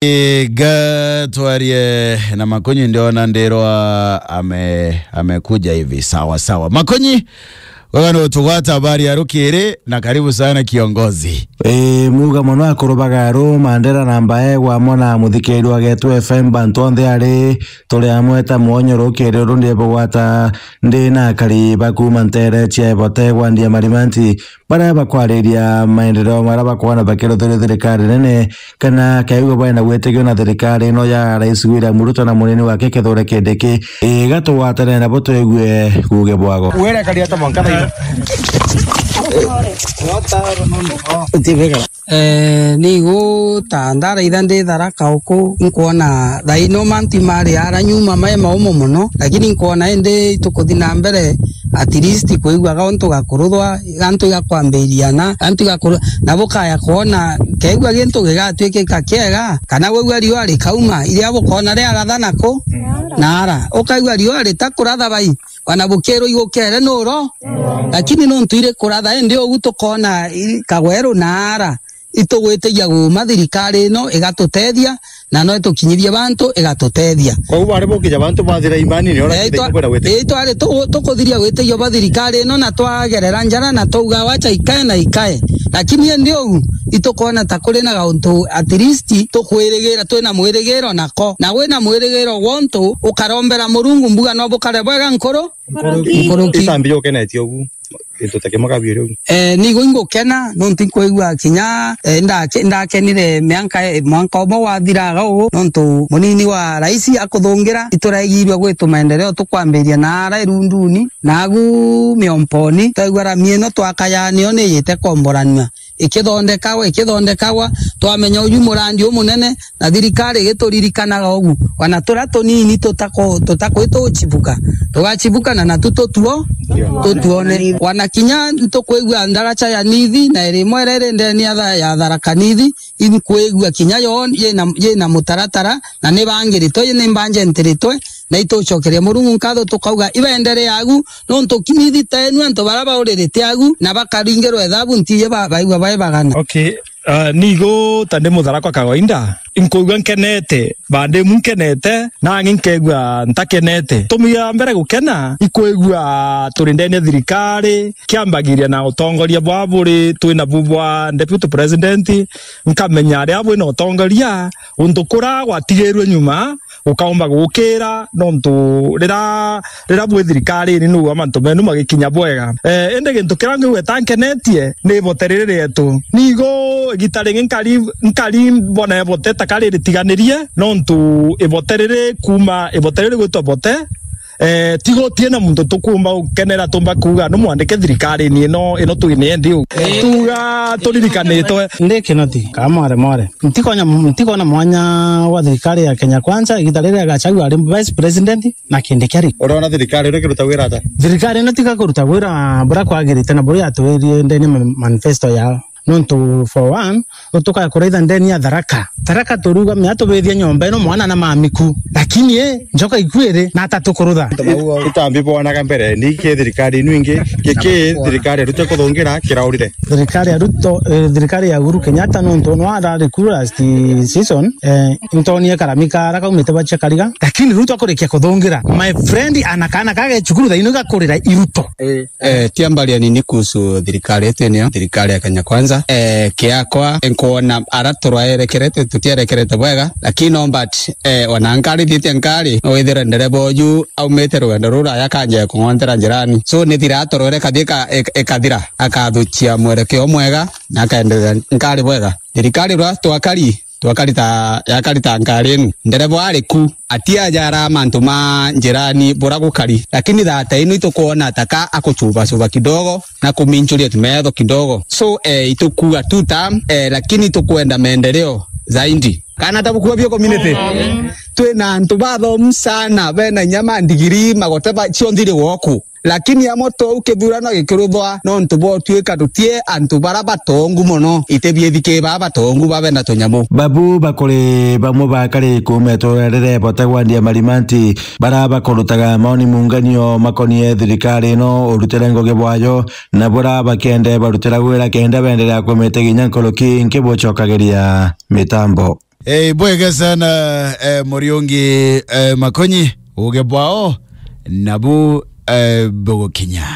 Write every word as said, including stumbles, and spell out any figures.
Iga twarie na Makunyi, ndiona ndirwa ame-, amekuja hivi. Sawa sawa. Makunyi, wewe ndio utugwata habari ya rukiri, na karibu sana kiongozi. Ii, muga mono akuru bagaru, Mandela na Mbaegwa, amwe na muthikiriri wa Getu F M, bantu onthe ari, turi amwe ta mwonyo rukiri uru ndibugwata, ndi na akari ba kuuma ntere cia Ebote gwa Ndia Marimanti, baria bakwariria maendeleo maria bakwona bakiruthiria thirikari nene, kana keigua baina gwitigio na thirikari ino ya Rais William Ruto na munini wake Kithure Kindiki. Iga tugwatane nabo twigue kuuge bwago. Wera kari ata mwanka thaino. Utibega. Eh, ni igu ta ndaraitha ndi Tharaka uku, nkwona thaino mantu mari ara nyuma mai maumo mono, lakini nkwona indi itukuthi na mbere, at least kwigua gauntu gakuruthwa, gantu igakwambiriana, gantu igakuru-, na bukaya kwona, keigua gintu gigatwikika kiega, kana waigua riua rikauma, iria bukona riaratha naku, na ara, ukaigua riua ritakuratha bai, wana bukirwa igukere nuro, lakini nontu iri kuratha, indi ugu tukona i-, kagweru na ara, itugwitigia guuma thirikari ino igatutethia, na no itukinyithie bantu igatutethia. Kwou bari bukija bantu bathira imani, ni ora Eh, itwa-, kwira gwitigia. Eh, twari tu-, tukuthiria gwitigia bwa thirikari ino, na twagerera njara, na twauga, "Wacha ikae na ikae." Lakini indi uu, itukona ta kuri na gauntu, at least, tukwirigira, twina mwirigiro nako. Na wina mwirigiro gwa untu, ukarombera Murungu, mbuga no bukare bwega nkuru? Nkuruki. Nkuruki. Itambi jukenetie ugu. Gintu ta kimwe kabiri ugu. Eh, nigo ingukena, nontu nkwigua kinya, eh, ndake-, ndakenire mianka, eh, mwanka umwe wathiraga ugu, nontu munini wa raisi akuthungira, ituraigirwe gwitu maendeleo tukwambiria na ara irunduni, nagu miomponi, twaigua rami ino twakaya nio niyite komboranua. Ikithondekagwa, ikithondekagwa, twamenya uju murandi umunene, na thirikari igituririkanaga ugu. Wana turia tunini tutako-, tutakwita uchibuka, tugachibuka na natu tutuo, tutuone. Wana kinya ntukwigua ndaracha ya Nithi, na iri imwe iria iri ndeni ya Tha-, ya Tharaka Nithi, inkwigua kinya yo yina, yina mutaratara, na nibangiritwe, ni mbanjentiritwe, na itucokeria Murungu nkatho, tukauga, ibaenderea agu, nontu ki-, Nithi ta enu antu baria bauririte agu, na bakaringirwa ethabu, ntiji ba-, baigua bai bagana. Okay, ah, nigo ta ndi Mutharaka kawaida, inkwigua nkenete, bandi imwe nkenete, na angi nkeigua ntakenete. Tumi ya mbere gukena, ikwigua turi ndene ya thirikari, kiambagiria na utongoria bwa buri twina bu bwa deputy president, nkamenya aria bwina utongoria, untu kura gwatigirwe nyuma, ukaumba gukira, nontu rira, rira bwi thirikarini, nuu mantu menu magikinya bwega. Eh, indi gintu kiria ngigweta nkenetie ni ibote riri rietu. Nigo igita ringi nkari, nkari mbona ibote ta kari ritiganirie, nontu ibote riri kuma, ibote riri gwitwa ibote, eh, tigo tie na muntu tukumba gukenera tumba kuuga no mwandike thirikarini ino, ino twine endi u. Eh. Tuuga turirikanitwe. Ndi Kinoti, ka more more. Ntikonya, ntikona mwanya wa thirikari ya Kenya Kwanza, igita riria Gachagua ari vice president na Kindiki ari. Urona thirikari ino ikiruta wira ata? Thirikari ino tiga kuruta wira buria kwagirite na buria yatwirie ndeni ma-, manifesto yao. Nontu for one, utukaya kuraitha ndeni ya Tharaka. Tharaka turuga mia tubithia nyomba ino mwana na mamiku. Lakini e, njoka ikwiri na atatu kurutha. Itambi bwonaga mbere, ni ki thirikari inu ingi, ki, ki thirikari erute kuthungira kiraurire. Thirikari ya Ruto, eh, thirikari ya Uhuru Kenyatta, nontu no arari ku last season, eh, ntonie karami kara kaumite bachia kariga, lakini Ruto akurikia kuthungira. My friend, ana kana kage cukuru thaino gakurira iruto. Eh, tiambaria nini kuhusu thirikari yetu ino, thirikari ya Kenya Kwanza. Eh, kiakwa, nkuona ara turwaerekerete, tutierekerete bwega, lakini no but, eh, ona nkarithitie nkari, no withire ndereba uju aumite rugendo ruraya akanjia kung'ontera njirani. So, ni thira atorore kathie ka-, ik-, ikathira, akathuchia mwerekeo mwega, na akaenderea nkari bwega. Thirikari rwa twakari, twakarita, yakarita nkari inu. Ndereba ari ku, atiajara mantu ma njirani bura gukari. Lakini thata inu itukwona ta ka akuchubachuba kidogo, na kuminchuria tumetho kidogo. So, eh, itukua tu term, eh, lakini tukwenda maendeleo zaidi. Kana tabukua bio community? Twina antu bathomu sana, bena inya ma ndigiri, magote ba, cionthe iri gwoku. Lakini amwe tou kithurano gikiruthwa, nontu bwa utuika tutie antu bara batongu mono, iti biithiki ba batongu babenda tunyamu. Babu bakuri bamwe bakari kuuma itura riria ibote gwa Ndia Marimanti, bara bakurutaga maoni munganio makonie thirikari ino, urutire ngugi bwayo, na bura bakende barutira wira kenda benderea kumite kinya nkuruki nkibucokagiria mitambo. Eh, bwega sana, eh, Muriungi, eh, Makonyi, uge bwao, nabu, eh, bugukinya.